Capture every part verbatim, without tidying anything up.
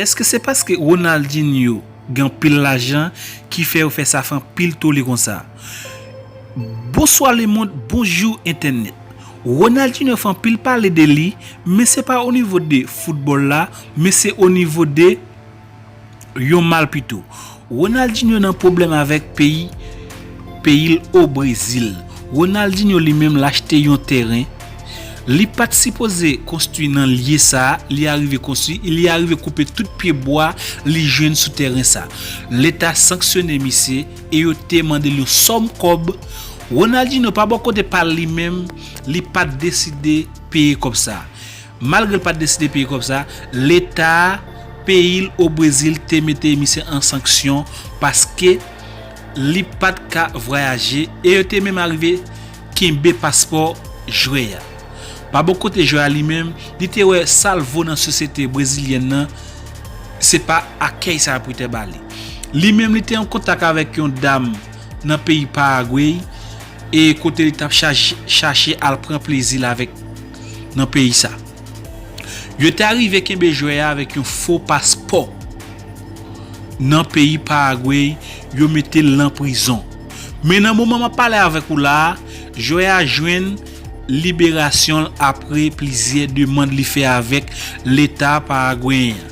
Èske se paske Ronaldinho gen anpil lajan ki fè yo fè sa fè anpil tole konsa? Bonswa lemonn, bonjou entènèt. Ronaldinho fè anpil pale de li, men se pa o nivo de foutbòl la, men se o nivo de yon mal pito. Ronaldinho nan pwoblèm avèk peyi peyi l o Brezil. Ronaldinho li menm l achte yon tèren. Li pa t sipoze konstwi nan lye sa a, li arive konstwi, li arive koupe tout pye bwa li jwenn sou tèren sa. Leta sanksyone misye e yo te mande l yon sòm kòb. Ronaldinho pa bò kote pa l li menm, li pa t deside peye kòb sa. Malgre l pa t deside peye kòb sa, leta peyi l o Brezil te mete misye an sanksyon paske li pa t ka vwayaje e yo te menm arive kenbe paspò jwè a. Pa bò kote jwè a li menm, li te wè sa l vo nan sosyete brezilyèn nan, se pa akèy sa yo pou te ba li. Li menm li te an kontak avèk yon dam nan peyi Paragwe e kote li t ap chache al pran plezi l avèk nan peyi sa. Yo te arive kenbe jwè a avèk yon fo paspò nan peyi Paragwe, yo mete l nan prizon. Men nan moman m ap pale avèk ou la a, jwè a jwenn liberasyon l apre plizyè demann li fè avèk leta paragweyen an.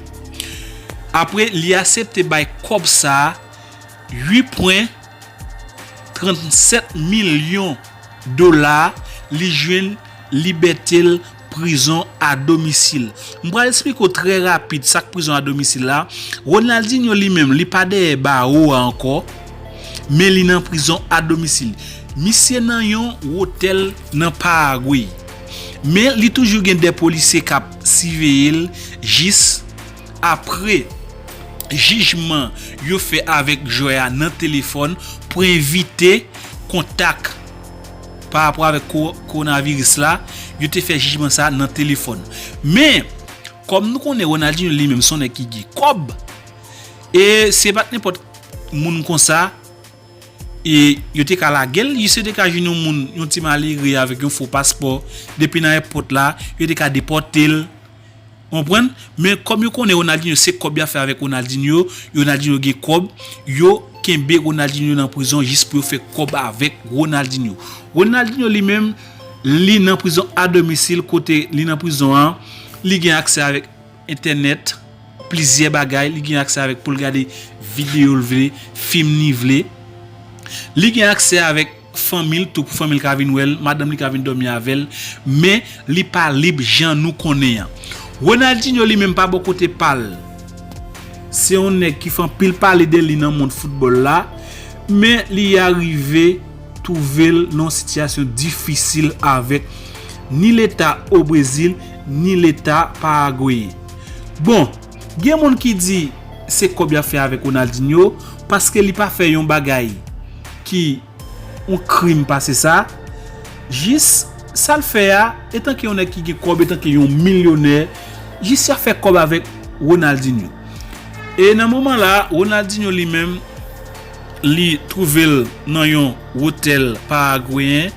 Apre li aksepte bay kòb sa a, uit pwen trannsèt milyon dola, li jwenn libète l prizon a domisil. M pral eksplike w trè rapid sa k prizon a domisil la. Ronaldinho li menm, li pa dèyè bawo a ankò, men li nan prizon a domisil. Misye nan yon wotèl nan Paragwe. Men li toujou gen de polisye k ap siveye l jis apre jijman yo fè avèk jwè a nan telefòn pou evite kontak pa rapò avèk ko- kowonaviris la, yo te fè jijman sa nan telefòn. Men, kòm nou konnen Ronaldinho li menm se yon nèg ki gen kòb, e se pa t nenpòt moun konsa, e yo te ka lage l, jis yo te ka jwenn yon moun, yon ti malere avèk yon fo paspò, depi nan èpòt la, yo te ka depòte l. Konprann? Men kòm yo konnen Ronaldinho, se kòb y ap fè avèk Ronaldinho, Ronaldinho gen kòb, yo kenbe Ronaldinho nan prizon jis pou yo fè kòb avèk Ronaldinho. Ronaldinho li menm, li nan prizon a domisil, kote li nan prizon an, li gen aksè avèk entènèt, plizyè bagay, li gen aksè avèk pou l gade videyo l vle, fim li vle. Li gen aksè avèk fanmi l tou, pou fanmi l ka vin wè l, madanm li ka vin dòmi avè l, men li pa lib jan nou konnen an. Ronaldinho li menm pa bò kote pa l, se yon nèg ki fè anpil pale de li nan mond foutbòl la, men li arive twouve l nan yon sitiyasyon difisil avèk ni leta o Brezil, ni leta Paragwe. Bon, gen moun ki di se kòb y ap fè avèk Ronaldinho, paske li pa fè yon bagay ki yon krim pase sa. Jis sa l fè a, etanke yon nèg ki gen kòb, etanke yon milyonè, jis y ap fè kòb avèk Ronaldinho. E nan moman la, Ronaldinho li menm, li twouve l nan yon wotèl paragweyen,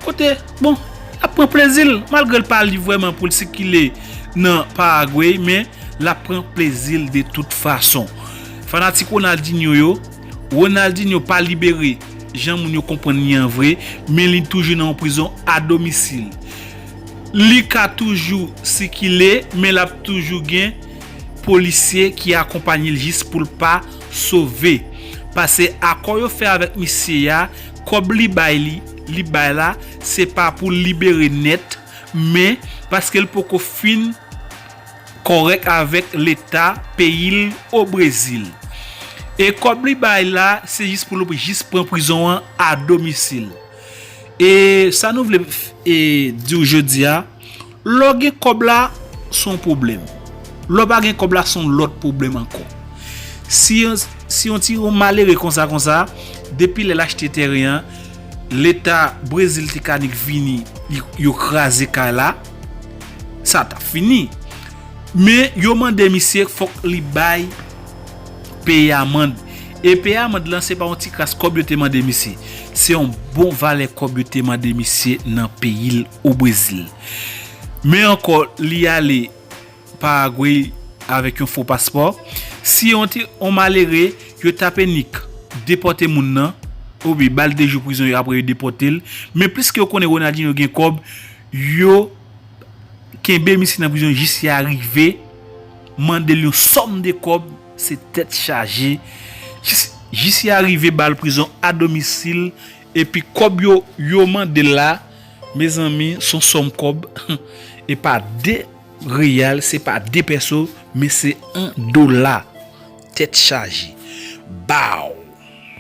kote, bon, l ap pran plezi l, malgre l pa lib vrèman pou l sikile nan Paragwe, men l ap pran plezi l de tout fason. Fanatik Ronaldinho yo, Ronaldinho pa libere jan moun yo konprann li an vre, men li toujou nan yon prizon a domisil. Li ka toujou sikile, men l ap toujou gen polisye ki akonpanye l jis pou l pa sove. Pase akò yo fè avèk misye a, kòb li bay li, li bay la, se pa pou libere nèt, men paske l poko fin kòrèk avèk leta peyi l o Brezil. E kòb li bay la, se jis pou l jis pran prizon an a domisil. E sa nou vle e, di w jodi a, lè w gen kòb la, se yon pwoblèm. Lè w pa gen kòb la, se yon lòt pwoblèm ankò. Si yon, si yon ti yon malere konsa, konsa, depi lè l achte tèren an, leta Brezil te ka nik vini, yo, yo kraze kay la, sa t ap fini. Men yo mande misye fòk li bay peye amann. E peye amann lan, se pa yon ti kras kòb yo te mande misye. Se yon bon valè kòb yo te mande misye nan peyi l o Brezil. Men ankò, li ale Paragwe, avèk yon fo paspò. Si yon ti yon malere, yo tape Nick, depòte moun nan, oubyen ba l de jou prizon, yo apre yo depòte l. Men pliske yo konnen Ronaldinho gen kòb, yo kenbe misye nan prizon jis y a rive mande l yon sòm de kòb, se tèt chaje. Jis, jis y a rive ba l prizon a domisil, epi kòb yo, yo mande l la, mezanmi, se yon sòm kòb, e pa de reyal, se pa de pèso, men se an dola. Tèt chaje. Baw!